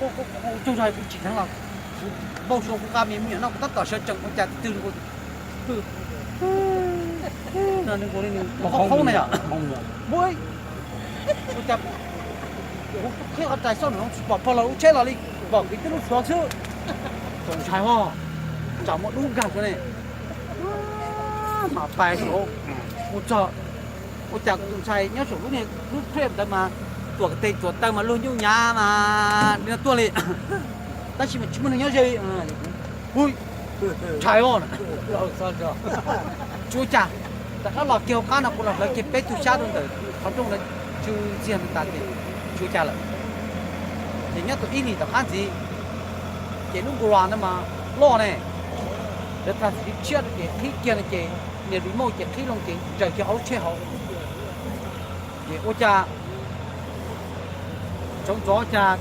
Kuv tug zog kuv tsim dheev los kuv npau suav kuv nqa me me nyuam noj kuv tab tom sawv tsees ua cas twg no nws nkaus li nws qhoob qhoob na yom. Ua cas kuv qhib qhov rais xauj nws tsis pom pog los lub tsheb los li, pom kev tib lub suav xwb. Txaus ntshai ho, tsam muaj dub nkag suav ne. Mas pais saud mus txog, ua cas kuv tus ntxhais nyob saum lub niag lub rem ntawd mas tuam tes tuam taw mas luag nyuj nyav mas li no tuaj li, tab sis mas tsis muaj neeg nyob ze li. Hu, ntshai os. Tsis ua cas, rov qab los kiag hauv qab no kuv los hlawv kiag peb tug xyab rau ntawm qhov rooj ntawd tsw ntxiag ntawd tas ces tsis ua cas lawm. Ces nyob tau ib hlis tom qab ntxiv, ces lub nkaus los ntawd mas loj ne, lawv tha xim tshiab rau ces qhib kiag no ces niag remote ces qhib loo ces ntsaws kiag ob lub tsheb hauv. Ces ua cas tsaus ntxov cas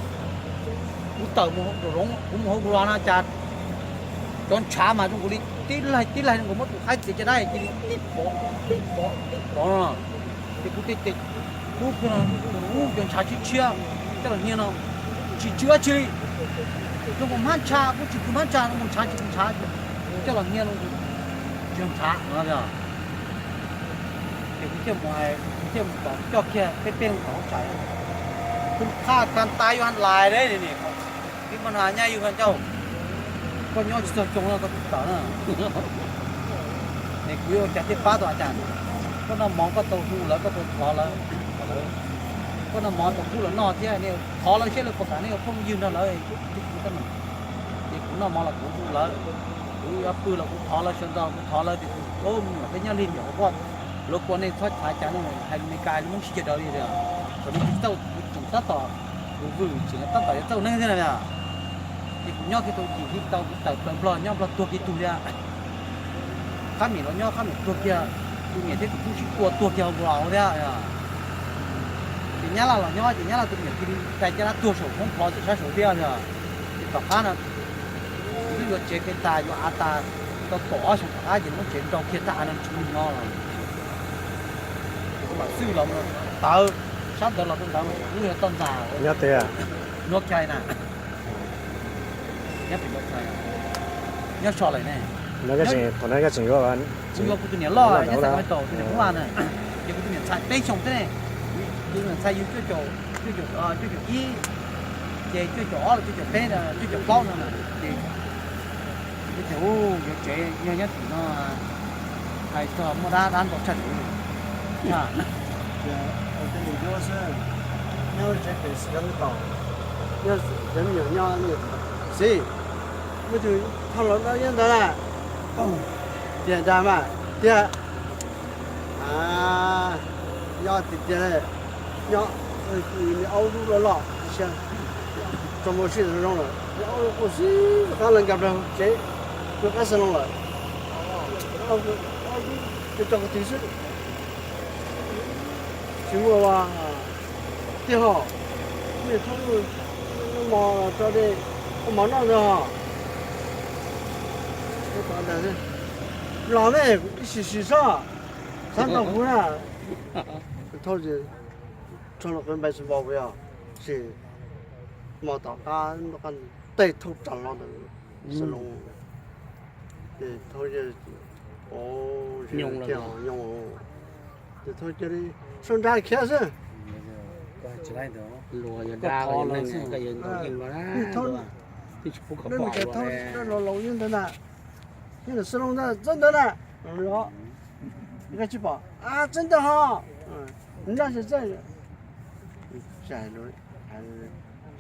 kuv tawm mus rau zoov kuv mus hauv nkaus los no cas cov ntshav mas zoo nkaus li tib laig tib laig zoo nkaus muab tus qaib txiav caj dab cia li tib pov tib pov tib pov no. Ces kuv tes tes dub kiag no, ub cov ntshav tshiab tshiab coj los hnia no, tsis tsw dab tsi li. Zoo nkaus hmab ntsha kuj tsis tsw hmab ntsha, zoo nkaus ntshav tsis tsw ntshav, coj los hnia no tsis yog ntshav no. Ces kuv thiaj mus hais, kuv thiaj mus tom coj kiag peb peb leeg tom hauv tsev. Tus qha kas tas yuav lais li, peb mas nyaj yug ncauj, koj nyob tsis txog xyoo no koj tsis tawm na. Es kuv yuav ua cas thiaj pab tau cas? Koj noj mov koj tau hu lawv koj tau thov lawv, koj noj mov tau pub lawv noj thiab nej thov lawv seb lawv puas kam nej ua phooj ywg nrog lawv. Ces kuv noj mov los kuv hu lawv, kuv yuav pw los kuv thov lawv, sawv ntxov kuv thov lawv tias tus me nyuam peb nyob lig me nyuam ua poj, lawv kuas nej txhob xav cas nej hais Meskas hais lus Hmoob sib ceg raws li tias thaum no kuv tsis tau, kuv tseem tab tom, kuv vwm tseem tab tom yuav txawj neeg thiab na. Ces kuv nyob kiag tau yim hli tau kuv tawm plaws Nplog nyob Nplog tuag kiag tug li. Qab niam los nyob qab niam tuag kiag, tus niam thiab tus tub sib tua tuag kiag hauv Nplog thiab. Ces Nyab Laj los nyob ces Nyab Laj tus niam cia li rais caj dab tuag saum Hmoob Nplog txawm sab saud thiab. Ces tom qab no kuv twb yuav tsev kiag tas yuav av tas, tau kaum ob xyoo tom qab ces lub tsev nrau kiag tag av no tsis muaj nyob lawm. Ces kuv mam xwb los tawv, sab ntawd los rau ntawd mas kuv lub yuav toj ntxas. Nyob twg? Nyob Kais na. Nyob pem Nplog Kais, nyob so lawm ne. Thaum no koj tseem yuav, kuv yuav kuv tus niam loj, nyob Xais Kos Tau tus niam Hmoob Vaj na. Ces kuv tus niam ntxhais peb xyoos xwb ne. Kuv tus niam ntxhais yug cuaj caum, cuaj caum ib, ces cuaj caum ob los cuaj caum peb, cuaj caum plaub no na. Ces kuv tias, u, yuav tsev yog nyob tim no hais txog muaj dab dab ntau tshaj li. Nyob tsev pem xwb, nyob cov me nyuam nyob xwb, muaj tus thauj los nyob ntawd na. Tias nrag mas tiag, nyob tiag tiag, nyob, aub lub loj loj, tso mus sij zoo zoo lawm, aub quaj xwb qab lawv nkag plaws tsev, tuag qab xab loos lawm. Aub tso kuv twg xwb, tsis muaj tiag hos, nej thauj mov los tso dej, ua mov noj ntawd hos. Los me, ib sim sim sob, xav nrog kuv na. Thauj, thauj los qhov npai xwb npau yog, sim hmo tom qab tej thauj tsaws los ntawd, xab loos, ces thauj, o, nyoos, ces thauj cia li sau nra khiav xwb. Thauj, nej mus cas thauj dab laus laus yeej ntawd na, yeej xab loos ntawd txawb ntawd na, koj tsis pom, txawb ntawd hos, nraj txawb,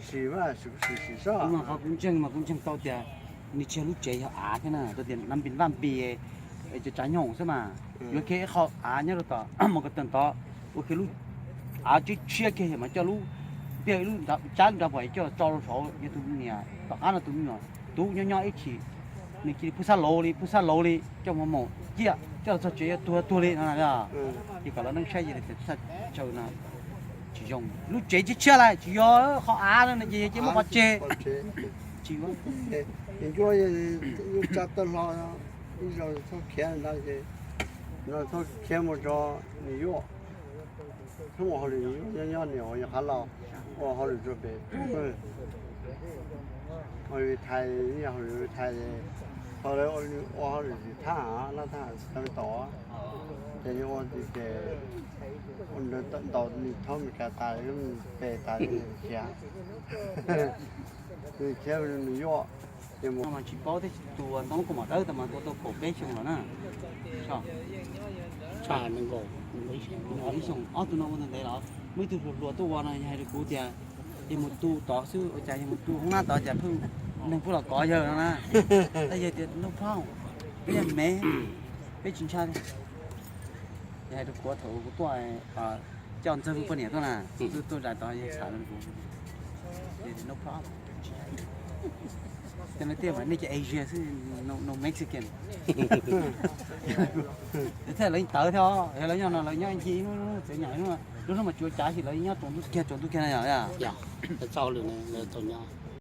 sim mas, sim sim sob. Qhov kuv ntseeg mas kuv ntseeg tau tias nws tsis yog lub tsev, yog av thiab na, tau tias nam npis vaj npis, cov tsav nyoos xwb mas, yuav kiag ib qho av nyob rau tom mos kas tawg tod, ua kiag lub av tshiab tshiab kiag mas coj lub, ntiag ib lub cab nrad pom coj tso rau saud, yog tus niam tom qab no tus me nyuam tub nyob nyob ib chim, nws cia li pub xab laus li, pub xab laus li, coj mus maum ciaj coj los txog tsev yuav tuag tuag li no. Ces kom lawv neej saib ces txhaj chaw no tsis zoo. Lub tsev tshiab tshiab lawm tsis yog qhov av no ces yog cia muab qhov tseg. Tsis, ncuab, tsa tawg hlo, ib zaug txhob khiav ntag ces, no txhob khiav mus tso, nws yuav Hnub ua hauj lwm nyob nyob niam ua yog qhov los ua hauj lwm rau pem tus pwg. Ua li Thaib, yog hauj lwm li Thaib, thaum lawv ua hauj lwm tim thab ham lab thab ham tsis tau tod, ces yog ua tim ces ua ntaus nws thaub Meskas tas, pes tas khiav, nws khiav nws yuav. Ces mus mas tsis paub thiab, tus ntoo kuj mam dawb tas mas tua tau kaum peb xyoo los na. Ib xyoo ob tug no ua ntev ntev los muaj ib tug hluas hluas tuaj ua no yog hais rau kuv tias yog mus tu tod xwb ua cas yog mus tu hoob nab tod cas pheej neeg pheej los kov yawg no na. Tab yawg tias no problem, peb yog me, peb tsis ntshai li. Yog hais rau kuv thaum kuv tuaj coj Ntxawg poj niam tuaj na, tuaj zais tod yawg tham rau kuv, no problem, tej no tiaj mas nej cov Asia xwb, no Mexican. Thiab lawv tawv thiab, yog lawv nyob no lawv nyob ncig ib lub tsev nyom ib lub, lub hnub mas tsuav cav sis lawv nyob tsaus ntuj kiag tsaus ntuj kiag na yom. Lawv txoj hauj lwm lawv tau nyob.